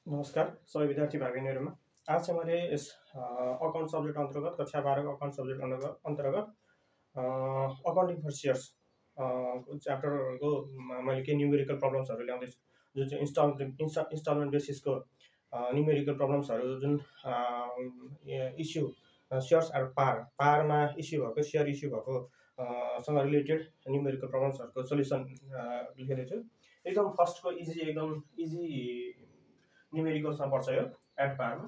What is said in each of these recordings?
नमस्कार सबै विद्यार्थी भाइ-बहिनीहरुमा। आज चाहिँ मैले यस अकाउन्ट सब्जेक्ट अन्तर्गत कक्षा 12 को अकाउन्ट सब्जेक्ट अन्तर्गत अकाउन्टिङ फर शेयर्स च्याप्टरको मैले केही न्युमेरिकल प्रब्लम्सहरु ल्याउँदै छु। जुन चाहिँ इन्स्टलमेन्ट बेसिसको न्युमेरिकल प्रब्लम्सहरु जुन इस्यु शेयर्स एन्ड पारमा इस्यु भएको शेयर इस्यु भएको सँग रिलेटेड न्युमेरिकल प्रब्लम्सहरुको सोलुसन लेखेको छु। एकदम फर्स्टको एकदम इजी न्युमेरिकल्समा पर्छ यो एट पारमा।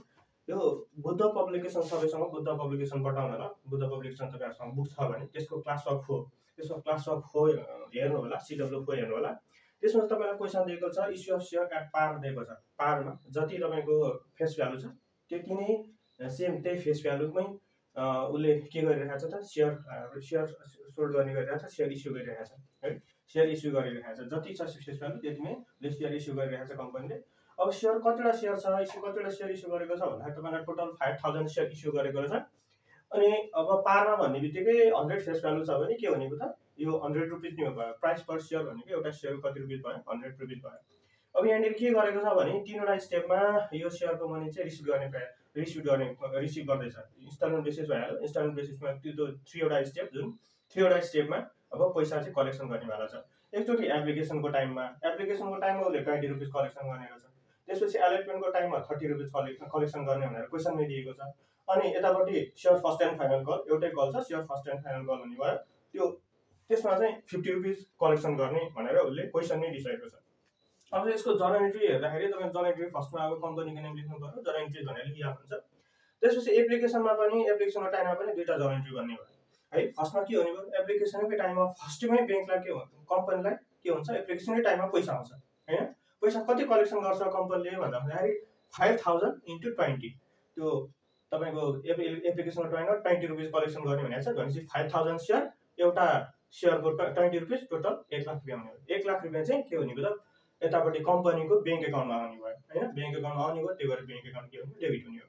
यो बुद्ध पब्लिकेसन सबैसँग बुद्ध पब्लिकेसन पठाउनु होला। बुद्ध पब्लिकेसन तपाईहरुसँग बुक छ भने त्यसको क्लास वर्क 4 हेर्नु होला, CW4 हेर्नु होला। त्यसमा तपाईलाई क्वेशन दिएको छ issue of share at par दिएको छ। पारमा जति तपाईको फेस भ्यालु छ त्यति नै सेम त्यही फेस भ्यालुमै उले के गरिरहेको छ त शेयर सोल्ड गर्ने गरिरहेको छ, शेयर इस्यु गरिरहेको छ है। शेयर इस्यु गरिरहेको छ, जति छ फेस भ्यालु त्यतिमै शेयर इस्यु गरिरहेको छ कम्पनीले। अब शेयर कतिवटा शेयर छ, कतिवटा शेयर इस्यु गरेको छ भन्दा तपाईलाई टोटल 5000 शेयर इस्यु गरेको छ। अनि अब पारमा भन्ने बित्तिकै 100 फेस भ्यालु छ भने के भनेको त यो 100 रुपैयाँ नि भयो। प्राइस पर शेयर भनेको एउटा शेयर कति रुपैयाँ भयो, 100 रुपैयाँ भयो। अब यहाँनिर के गरेको छ भने तीनवटा स्टेपमा यो शेयरको मनी चाहिँ रिसिभ गर्दैछ। इन्स्टलमेन्ट बेसिस भइहाल्यो। इन्स्टलमेन्ट बेसिसमा त्यो 3 वटा स्टेप जुन 3 वटा स्टेपमा अब पैसा चाहिँ कलेक्सन गर्नेवाला छ। एकचोटी एप्लिकेसनको टाइममा उले 20 रुपैयाँ कलेक्सन गर्नेको छ। त्यसपछि एलोटमेन्टको टाइममा 30 रुपैयाँ कलेक्सन गर्ने भनेर क्वेशनमै दिएको छ। अनि यतापट्टि share first and final call एउटै कल छ, share first and final call भन्ने भयो। त्यसमा चाहिँ 50 रुपैयाँ कलेक्सन गर्ने भनेर उले क्वेशनमै दिइसकेको छ। अब यसको जर्नल एन्ट्री हेर्दाखेरि तपाईले जर्नल एन्ट्री फर्स्टमा अब कम्पनीको नेम लेख्नु पर्यो, जर्नल एन्ट्री भनेर लेखिहाल्नु हुन्छ। त्यसपछि एप्लिकेसनको टाइममा पनि दुईटा जर्नल एन्ट्री गर्ने भयो है। फर्स्टमा के हुने भयो, एप्लिकेसनकै टाइममा फर्स्टमै बैंकलाई के हुन्छ, कम्पनीलाई के हुन्छ, एप्लिकेसनकै टाइममा पैसा आउँछ हैन। पैसा कति कलेक्सन गर्छ कम्पनीले भन्दाखेरि 5000 * 20 त्यो तपाईको एप्लिकेसनको टाइममा 20 रुपैयाँ कलेक्सन गर्ने भनेको छ भनेपछि 5000 शेयर एउटा शेयरको 20 रुपैयाँ टोटल 1 लाख रुपैयाँ आउने भयो। 1 लाख रुपैयाँ चाहिँ के हुने भयो त यतापट्टि कम्पनीको बैंक एकाउन्टमा आउने भयो हैन। बैंक एकाउन्टमा आउने भयो, त्यही भएर बैंक एकाउन्ट के हुने डेबिट हुने हो।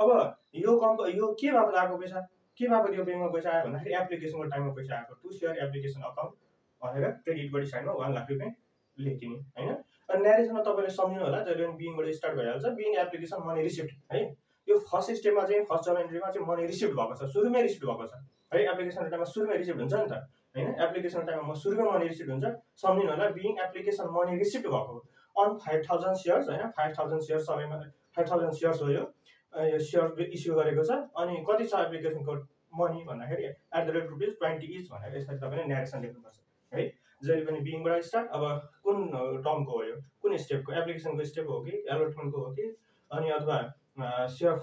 अब यो के बापत आएको पैसा, के बापत यो बैंकमा पैसा आयो भन्दाखेरि एप्लिकेसनको टाइममा पैसा आएको। टु शेयर एप्लिकेसन अकाउन्ट भनेर क्रेडिटबाट साइडमा 1 लाख रुपैयाँ लेखिदिने हैन। अनि न्यारेसनमा तपाईले सम्झिनु होला जहिले पनि बीइङबाट स्टार्ट भइहाल्छ। बीइङ एप्लिकेसन मनी रिसिभ्ड है। यो फर्स्ट स्टेपमा चाहिँ फर्स्ट जर्नल एन्ट्रीमा चाहिँ मनी रिसिभ्ड भएको छ, सुरुमै रिसिभ्ड भएको छ है। एप्लिकेसनको टाइममा सुरुमै रिसिभ्ड हुन्छ नि त हैन। एप्लिकेसनको टाइममा सुरुमै मनी रिसिभ्ड हुन्छ। सम्झिनु होला बीइङ एप्लिकेसन मनी रिसिभ्ड भएको अन 5000 शेयर्स हैन। 5000 शेयर्स सबैमा 5000 शेयर्स हो यो शेयर इस्यु गरेको छ। अनि कति छ एप्लिकेसनको मनी भन्दाखेरि @rupees 20 इच भनेर यसरी तपाईले न्यारेसन लेख्नुपर्छ है। जहिले पनि बीइङबाट स्टार्ट। अब कुन टर्मको हो यो, कुन स्टेपको, एप्लिकेसनको स्टेप हो कि एलोटमेन्टको हो कि अनि अथवा शेयर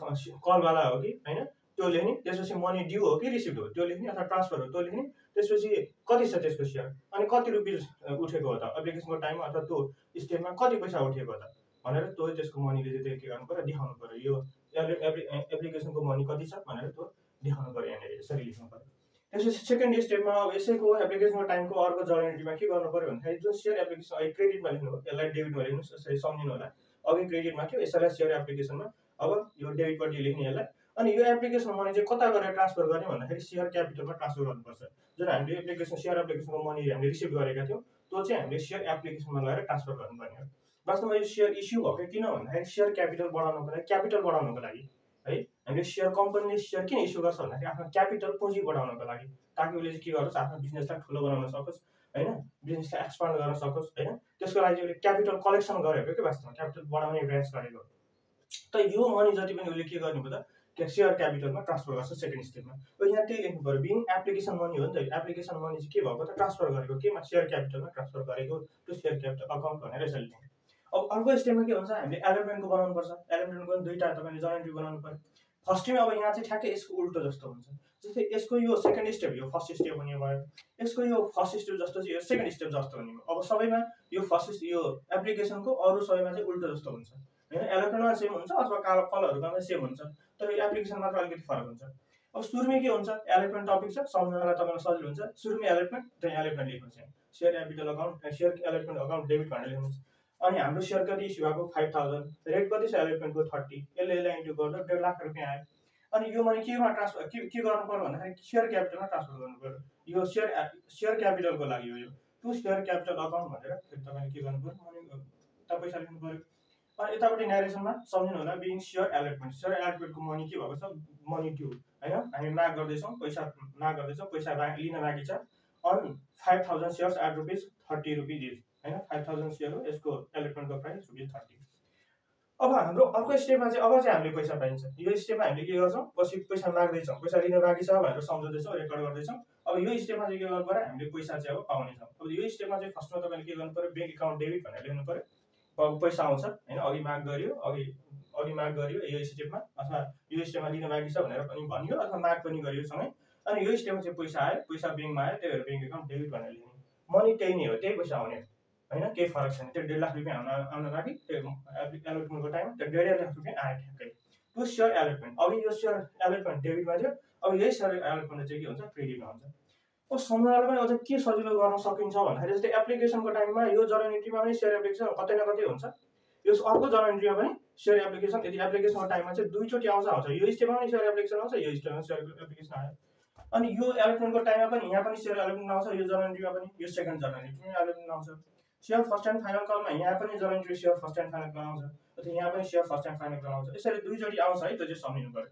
कल वाला हो कि हैन त्यो लेख्ने। त्यसपछि मनी ड्यू हो कि रिसिभ्ड हो त्यो लेख्ने अथवा ट्रान्सफर हो त्यो लेख्ने। त्यसपछि कति छ त्यसको शेयर अनि कति रुपैयाँ उठेको हो त एप्लिकेसनको टाइममा अथवा त्यो स्टेपमा कति पैसा उठेको हो त भनेर त्यो त्यसको मनीले चाहिँ के गर्नु पर्यो, देखाउनु पर्यो। यो एप्लिकेसनको मनी कति छ भनेर त्यो देखाउनु पर्यो। यहाँनिर यसरी लेख्नु पर्यो। त्यसपछि सेकेन्ड स्टेपमा अब यसैको एप्लिकेसनको टाइमको अर्को जर्नल एन्ट्रीमा के गर्नु पर्यो भन्दाखेरि जुन शेयर एप्लिकेसन अहिले क्रेडिटमा लेख्नु हो यसलाई डेबिटमा लेख्नुस्। यसरी सम्झिनु होला अघि क्रेडिटमा थियो यसलाई शेयर एप्लिकेसनमा अब यो डेबिटपट्टि लेख्ने यसलाई। अनि यो एप्लिकेसन मनी चाहिँ कता गएर ट्रान्सफर गर्ने भन्दाखेरि शेयर क्यापिटलमा ट्रान्सफर गर्नुपर्छ। जुन हामीले शेयर एप्लिकेसनको मनी हामीले रिसिभ गरेका थियौँ त्यो चाहिँ हामीले शेयर एप्लिकेसनमा लगेर ट्रान्सफर गर्नुपर्ने हो। वास्तवमा यो शेयर इस्यु भएको किन भन्दाखेरि शेयर क्यापिटल बढाउनको लागि है। हामीले शेयर कम्पनीले शेयर किन इस्यु गर्छ भन्दाखेरि आफ्नो क्यापिटल पुँजी बढाउनको लागि, ताकि उसले चाहिँ के गरोस् आफ्नो बिजनेसलाई ठुलो बनाउन सकोस् हैन, बिजनेसलाई एक्सपान्ड गर्न सकोस् हैन। त्यसको लागि उसले क्यापिटल कलेक्सन गरेको के वास्तवमा क्यापिटल बढाउने प्रयास गरेको। त यो मनी जति पनि उसले के गर्ने भयो त शेयर क्यापिटलमा ट्रान्सफर गर्छ सेकेन्ड स्टेपमा। अब यहाँ त्यही लेख्नु पर्यो बीइङ एप्लिकेसन मनी हो नि त। एप्लिकेसन मनी चाहिँ के भएको त ट्रान्सफर गरेको केमा, शेयर क्यापिटलमा ट्रान्सफर गरेको टु शेयर क्यापिटल अकाउन्ट भनेर यसरी लेख्नु। अब अर्को स्टेपमा के हुन्छ हामीले एलोटमेन्टको बनाउनु पर्छ। एलोटमेन्टको दुईटा तपाईले जर्नल एन्ट्री बनाउनु पर्यो। फर्स्टमा अब यहाँ चाहिँ ठ्याक्कै यसको उल्टो जस्तो हुन्छ। जस्तै यसको यो सेकेन्ड स्टेप यो फर्स्ट स्टेप हुने भयो, यसको यो फर्स्ट स्टेप जस्तो चाहिँ यो सेकेन्ड स्टेप जस्तो हुने भयो। अब सबैमा यो फर्स्ट यो एप्लिकेसनको अरु सबैमा चाहिँ उल्टो जस्तो हुन्छ हैन। एलोटमेन्टमा सेम हुन्छ अथवा कलहरुमा पनि सेम हुन्छ, तर यो एप्लिकेसन मात्र अलिकति फरक हुन्छ। अब सुरुमै के हुन्छ एलोटमेन्ट टपिक छ, सम्झनालाई तपाईलाई सजिलो हुन्छ। सुरुमै एलोटमेन्ट त्यही एलोटमेन्ट लेख्नुस्। यहाँ share capital account share allotment account debit भनेर लेख्नुस्। अनि हाम्रो शेयर कति इस्यु भएको 5000, रेट कति छ एलोटमेन्टको 30, यसले इन्टु गर्दा 1.5 लाख रुपैयाँ आयो। अनि यो मनी केमा ट्रान्सफर के गर्नु पर्यो भन्दाखेरि शेयर क्यापिटलमा ट्रान्सफर गर्नु पर्यो। यो शेयर क्यापिटलको लागि हो यो टु शेयर क्यापिटल अकाउन्ट भनेर फेरि तपाईले के गर्नु पर्यो, मनी पैसा लेख्नु पर्यो। अनि यतापट्टि न्यारेसनमा सम्झिनु होला बिङ सेयर एलोटमेन्ट। सेयर एलोटमेन्टको मनी के भएको छ, मनी ड्यू हैन, हामी माग गर्दैछौँ, पैसा माग गर्दैछौँ, पैसा लिन बाँकी छ। अन 5000 सेयर्स एट ₹30 इच हैन, 5000 सेयर हो, यसको एलोटमेन्टको प्राइस ₹30। अब हाम्रो अर्को स्टेपमा चाहिँ अब चाहिँ हामीले पैसा पाइन्छ। यो स्टेपमा हामीले के गर्छौँ, पछि पैसा माग्दैछौँ, पैसा लिन बाँकी छ भनेर सम्झाउँदैछौँ, रेकर्ड गर्दैछौँ। अब यो स्टेपमा चाहिँ के गर्नु पर्यो, हामीले पैसा चाहिँ अब पाउनेछौँ। अब यो स्टेपमा चाहिँ फर्स्टमा तपाईँले के गर्नु पर्यो, ब्याङ्क एकाउन्ट डेबिट भनेर लेख्नु पर्यो। अब पैसा आउँछ हैन, अघि माग गरियो, अघि माग गरियो यो स्टेपमा, अथवा यो स्टेपमा लिन बाँकी छ भनेर पनि भनियो, अथवा माग पनि गरियो सँगै। अनि यो स्टेपमा चाहिँ पैसा आयो, पैसा ब्याङ्कमा आयो, त्यही भएर ब्याङ्क एकाउन्ट डेबिट भनेर लेख्ने। मनी त्यही नै हो, त्यही पैसा आउने हैन, केही फरक छैन। त्यो 1.5 लाख रुपियाँ आउन बाँकी, त्यो एलोटमेन्टको टाइममा त्यो 1.5 लाख रुपियाँ आयो ठ्याक्कै। त्यो सेयर एलोटमेन्ट। अघि यो सेयर एलोटमेन्ट डेबिटमा थियो, अब यही सेयर एलोटमेन्ट चाहिँ के हुन्छ, क्रेडिटमा हुन्छ। अब सम्झनालाई पनि अझ के सजिलो गर्न सकिन्छ भन्दाखेरि जस्तै एप्लिकेसनको टाइममा यो जर्नल इन्ट्रीमा पनि सेयर एप्लिकेसन कतै न कतै हुन्छ, यो अर्को जर्नल इन्ट्रीमा पनि सेयर एप्लिकेसन। यदि एप्लिकेसनको टाइममा चाहिँ दुईचोटि आउँछ, यो स्टेपमा पनि सेयर एप्लिकेसन आउँछ, यो स्टेपमा सेयर एप्लिकेसन आयो। अनि यो एलोटमेन्टको टाइममा पनि यहाँ पनि सेयर एलोटमेन्ट आउँछ, यो जर्नल इन्ट्रीमा पनि, यो सेकेन्ड जर्नल इन्ट्रीमा एलोटमेन्ट आउँछ। सेयर फर्स्ट एन्ड फाइनल कलमा यहाँ पनि journal entry share first and final call आउँछ, अथवा यहाँ पनि share first and final call आउँछ। यसरी दुईचोटि आउँछ है, त्यो चाहिँ सम्झिनु पर्यो।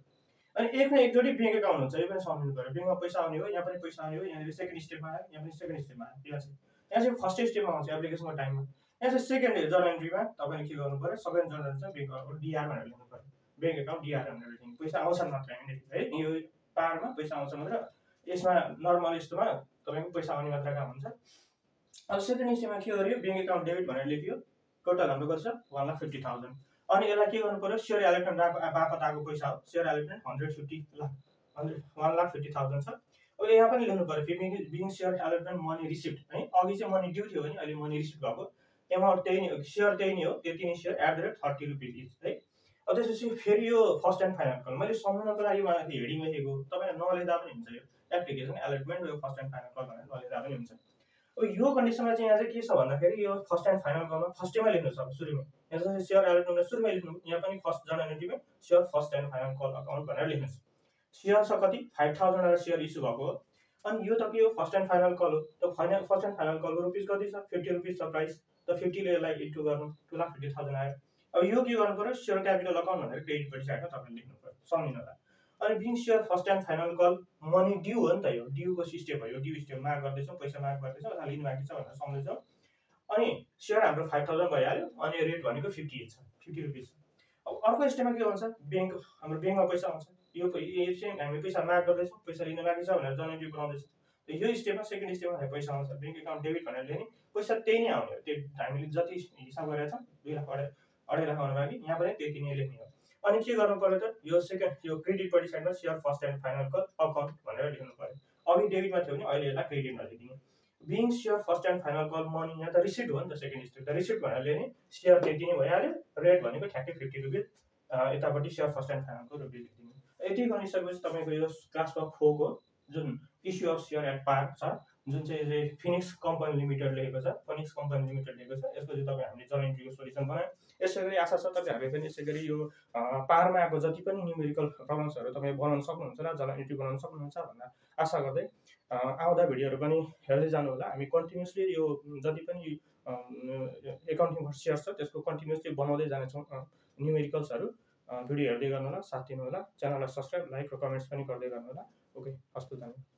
अनि एक न एकचोटि ब्याङ्क एकाउन्ट हुन्छ, यो पनि सम्झिनु पर्यो। ब्याङ्कमा पैसा आउने हो, यहाँ पनि पैसा आउने हो, यहाँ सेकेन्ड स्टेपमा आयो, यहाँ पनि सेकेन्ड स्टेपमा आयो। यहाँ चाहिँ फर्स्ट स्टेपमा आउँछ एप्लिकेसनको टाइममा, यहाँ चाहिँ सेकेन्ड जर्नल इन्ट्रीमा तपाईँले के गर्नु पर्यो, सेकेन्ड जर्नल चाहिँ ब्याङ्क अकाउन्ट डिआर भनेर लेख्नु पर्यो। ब्याङ्क एकाउन्ट डिआर भनेर लेख्नु, पैसा आउँछ मात्र है, यो पारमा पैसा आउँछ मात्र। यसमा नर्मल यस्तोमा तपाईँको पैसा आउने मात्र काम हुन्छ। अब सेकेन्ड स्टेपमा के गरियो, ब्याङ्क एकाउन्ट डेबिट भनेर लेखियो, टोटल हाम्रो कति छ 1,50,000। अनि यसलाई के गर्नु पर्यो, सेयर एलोटमेन्ट बापत आएको पैसा हो, सेयर एलोटमेन्ट 1,50,000 छ। अब यहाँ पनि लेख्नु पर्यो being share allotment money receipt है, अघि चाहिँ मनी ड्यू थियो भने अहिले मनी रिसिप्ट भएको, एमाउन्ट त्यही नै हो, सेयर त्यही नै हो, त्यति नै सेयर @ ₹30 इच है। अब त्यसपछि फेरि यो फर्स्ट एन्ड फाइनल कल, मैले सम्झाउनको लागि माथि हेडिङ लेखेको, तपाईँले नलेख्दा पनि हुन्छ। यो एप्लिकेसन एलोटमेन्ट यो फर्स्ट एन्ड फाइनल कल भनेर नलेख्दा पनि हुन्छ। अब यो कन्डिसनमा चाहिँ यहाँ चाहिँ के छ भन्दाखेरि यो फर्स्ट एन्ड फाइनल कलमा फर्स्टैमा लेख्नु छ, सुरुमै यहाँ चाहिँ सेयर एलोटमेन्ट सुरुमै लेख्नु, यहाँ पनि फर्स्ट जर्नल इन्ट्रीमा share first and final call account भनेर लेख्नु छ। सेयर छ कति 5000 वटा सेयर इस्यु भएको हो। अनि यो त के हो, फर्स्ट एन्ड फाइनल कल हो। त फर्स्ट एन्ड फाइनल कलको रुपिस कति छ, ₹50 छ प्राइस। त 50 ले यसलाई इन्टु गर्नु 2,50,000 आयो। अब यो के गर्नु पर्यो, सेयर क्यापिटल अकाउन्ट भनेर क्रेडिटपट्टि साइडमा तपाईँले लेख्नु पर्यो, सम्झिनु होला। अनि being share first and final call money due हो नि त, यो ड्यूको स्टेप हो, यो ड्यू स्टेप माग गर्दैछौँ, पैसा माग गर्दैछौँ, अथवा लिनु बाँकी छ भनेर सम्झदैछौँ। अनि सेयर हाम्रो 5000 भइहाल्यो, अनि रेट भनेको 50 छ, ₹50 छ। अब अर्को स्टेपमा के हुन्छ, हाम्रो ब्याङ्कमा पैसा आउँछ, यो चाहिँ हामी पैसा माग गर्दैछौँ, पैसा लिनु बाँकी छ भनेर जर्नल इन्ट्री बनाउँदैछ। यो स्टेपमा सेकेन्ड स्टेपमा हामी पैसा आउँछ, ब्याङ्क एकाउन्ट डेबिट भनेर लेख्ने, पैसा त्यही नै आउने हो, त्यो हामीले जति हिसाब गरेका छौँ 2 लाख 2.5 लाख आउनु बाँकी, यहाँ पनि त्यति नै लेख्ने हो। अनि के गर्नु पर्यो त, यो सेकेन्ड यो क्रेडिटपट्टि साइडमा share first and final call account भनेर लेख्नु पर्यो। अघि डेबिटमा थियो भने अहिले यसलाई क्रेडिटमा लेखिदिने। Being share first and final call money, यहाँ त रिसिप्ट हो नि त, सेकेन्ड स्टेप त रिसिप्ट भनेर लेख्ने, सेयर त्यति नै भइहाल्यो, रेट भनेको ठ्याक्कै ₹50, यतापट्टि सेयर फर्स्ट एन्ड फाइनलको रुपिस लेखिदिने। यति गरिसकेपछि तपाईँको यो क्लास 4 को जुन issue of share at par छ, जुन चाहिँ फिनिक्स कम्पनी लिमिटेड लेखेको छ, फिनिक्स कम्पनी लिमिटेड लेखेको छ, यसको चाहिँ तपाईँ हामीले जर्नल इन्ट्रीको सोल्युसन बनायौँ। यसै गरी आशा छ तपाईँहरूले पनि यसै गरी यो पारमा आएको जति पनि न्युमेरिकल प्रब्लम्सहरू तपाईँ बनाउन सक्नुहुन्छ र जर्नल इन्ट्री बनाउन सक्नुहुन्छ भनेर आशा गर्दै आउँदा भिडियोहरू पनि हेर्दै जानु होला। हामी कन्टिन्युसली यो जति पनि एकाउन्टिङ फर सेयर छ त्यसको कन्टिन्युसली बनाउँदै जानेछौँ न्युमेरिकल्सहरू। भिडियो हेर्दै गर्नु होला, साथ दिनु होला, च्यानललाई सब्सक्राइब, लाइक र कमेन्ट्स पनि गर्दै गर्नु होला। ओके, हस्त धन्यवाद।